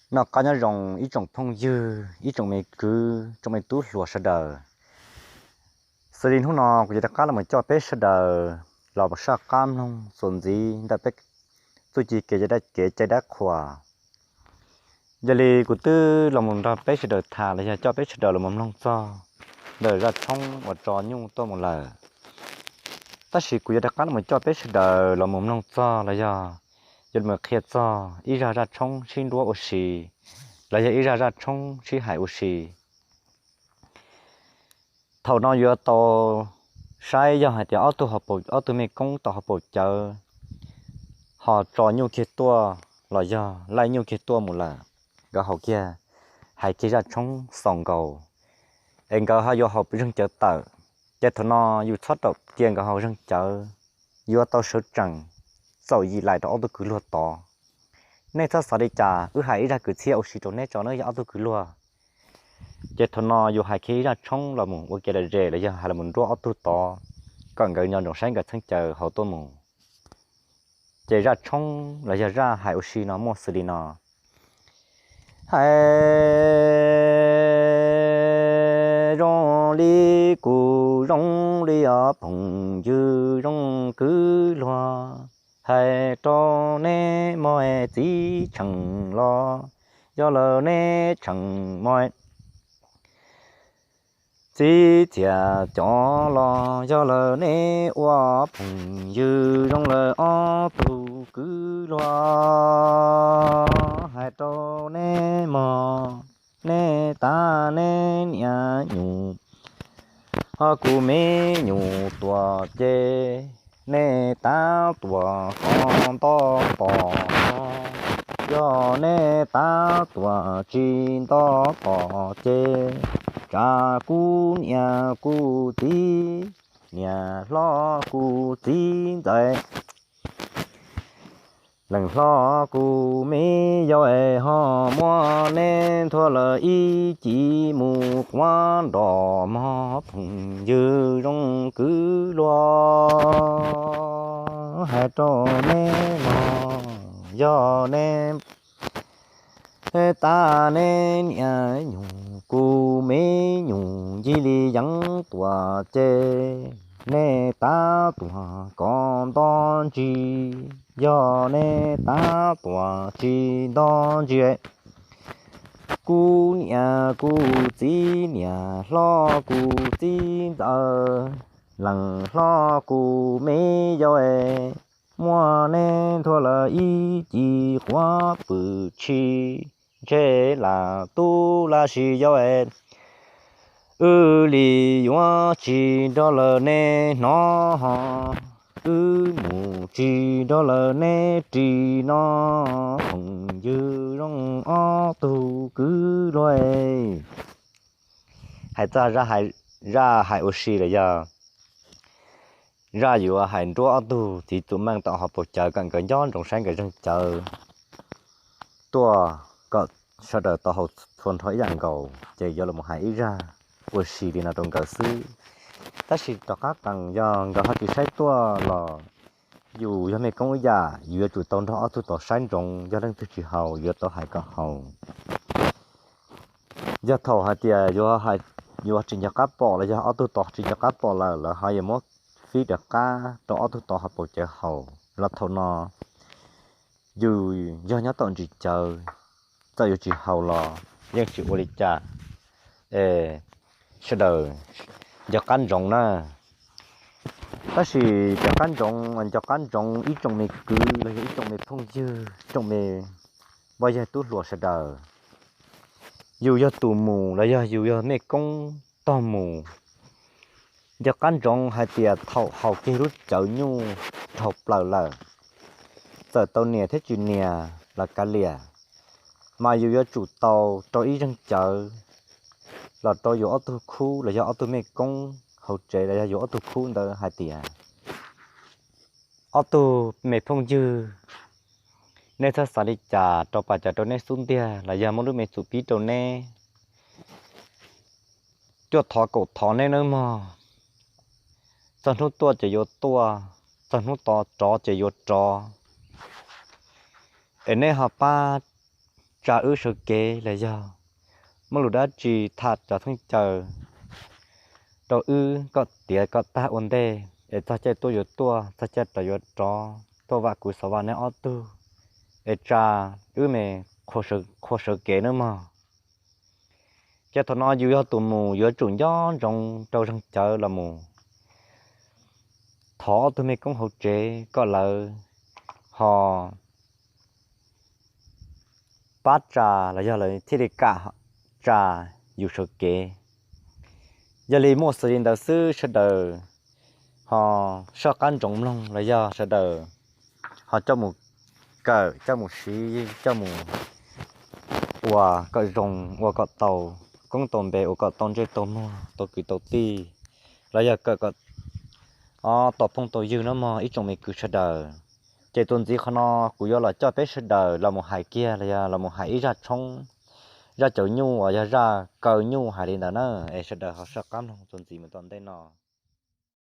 Noj qab nyob zoo ib tsoom phooj ywg, ib tsoom me kwv, tsoom me tub hluas sawv daws. Xws li hnub no kuv yuav rov qab los coj peb sawv daws los saj qab mloog txuas ntxiv ntawm peb txuj ci kev cai dab, kev cai dab qhuas. Yog li kuv twb los mus nrog peb sawv daws tham los yog coj peb sawv daws los mus mloog txog ntawm zaj tshoob uas tso nyuj tuaj mus lawm. Tab sis kuv yuav rov qab los coj peb sawv daws los mus mloog txog los yog yuav los qhia txog ib zaj zaj tshoob sib nruab ua si, los yog ib zaj zaj tshoob sib hais ua si. Thaum no yuav tau saib yog hais tias ob tug, ob tug mej koob tau hauv paus cawv ho tso nyuj kiag tuaj los yog laij nyuj kiag tuaj mus lawm, nkawd haus kiag, hais kiag zaj tshoob xaus nkaus, es nkawd ho yuav haus zeeg cawv tawm. Ces thaum no yus txhob raum cia nkawd haus zeeg cawv, yuav tau sawv tsees txaus yim laim rau ob tug kwv luag tod. Nej txhob xav li cas, wb hais ib zaj kwv txhiaj ua si rau neb tso nawb yog ob tug kwv luag. Ces thaum no yus hais kiag ib zaj tshoob los mus ua kev lom zem los yog hais los mus nruab ob tug tod, kom nkawd nco ntsoov saib nkawd txheeb cawv haus tuaj mus. Ces zaj tshoob los yog zaj hais ua si no muaj xws li no. Hais zoo li kuv zoo li os phooj ywg zoo kwv luag, hais rau neb mog txiv tseem los, yog lawm neb tseem mog txiv txiaj cov los, yog lawm neb ua phooj ywg zoo lawm ob tug kwv luag, hais rau neb mog, neb tab neb niam nyuj ho kuv me nyuj tuam ces, neb tab tuam kov nto tom, yog neb tab tuam tsis nto tom ces, tsam kuv niam kuv txiv, niam hlob kuv txiv ntxawm, leej hlob kuv me yau es ho muab neb nthua lawm ib ci mus quav nroj mog phooj ywg zoo kwv luag, hais rau neb los, yog neb tab neb niam nyuj kuv me nyuj ncig li yeeb tuam ces, neb tab tuam kov nto ntsis, yog neb tab tuam tsis nto ntsis, kuv niam kuv txiv, niam hlob kuv txiv ntxawm, leej hlob kuv me yau es, muab neb nthua lawm ib ci quav pwm tshis, ntshe lam tub lam sis yau es, wb li yuav tsis nrog lawm neb hnov ho, wb mus tsis nrog lawm neb ris no, phooj ywg zoo ob tug kwv luag. Hais txog zaj hais ua si los yog zaj yuav hais nruab ob tug txiv txum meej tau hauv paus cawv kom nkawd nco ntsoov saib nkawd zeeg cawv tuaj, kom sawv daws tau haus txhua nrho ib yam nkaus, ces yuav los hais ib zaj ua si li no rau nkawd xwb. Tab sis tom qab qees yog nkawd ho tsis saib tuaj los yus yog mej koob ib yam, yus yuav tsum tau nrog ob tug tod saib ntsoov, yog leej twg tsis haus yuav tau hais kom haus. Yog thaum hais tias yuav tsis nco qab pom los yog ob tug tod tsis nco qab pom lawm, lawv ho yuav muab fib rov qab rau ob tug tod hauv paus cawv haus los thaum no yus yog nyob tom ntsis cawv, txawm yuav tsis haus los yeej tsis ua li cas, es sawv daws nco qab ntsoov na. Tab sis nco qab ntsoov, nco qab ntsoov ib tsoom me kwv los yog ib tsoom me phooj ywg, tsoom me poj yawg tub hluas sawv daws, yus yog tus mus los yog yus yog mej koob tog mus, nco qab ntsoov hais tias thaum haus kiag lub cawv nyuj dhau plaws lawm, txawm tau nias thiab tsis nias los kav liam, mas yus yuav tsum tau rau ib zeeg cawv los rau yus ob tug khub los yog ob tug mej koob hauv tsev los yog yus ob tug khub ntawd hais tias, ob tug me phooj ywg, neb txhob xav li cas rau pas cas rau neb xub ntiag los yog muab lub me txum pib rau neb, cuaj thov kaum thov neb nawb mog. Txog hnub tuaj ces yuav tuaj, txog hnub to rov ces yuav rov. Es neb ho pab tsa wb sawv kev los yog muaj lus dab tsi tham cov theej caw rau wb kom tiav kom tag ua ntej es txog caij tuaj yuav tuaj, txog caij rov yuav rov, tuaj vam kuv xov vam neb ob tug es tsa wb me qhua sawv kev nawb mog. Ces thaum no yus yog tus mus yuav tsum nco ntsoov rau zeeg cawv los mus thov ob tug me koob hauv tsev kom lawv ho pab tsa los yog lawv thiaj li kam tsa yus sawv kev. Yog li muaj xws li ntawd xwb sawv daws ho soj qab ntsoov mloog los yog sawv daws ho coj mus kawm, coj mus siv, coj mus ua kom zoo, ua kom tau koob tau npe, ua kom tau ntsej tau muag, tau kwv tau tij, los yog kawm kom tau phooj tau ywg nawb mog ib tsoom me kwv sawv daws. Ces txuas ntxiv qhov no kuv yuav los coj peb sawv daws los mus hais kiag los yog los mus hais ib zaj tshoob, zaj cawv nyuj uas yog zaj kaw nyuj hais li ntawd na, es sawv daws ho soj qab mloog txuas ntxiv mus tom ntej no.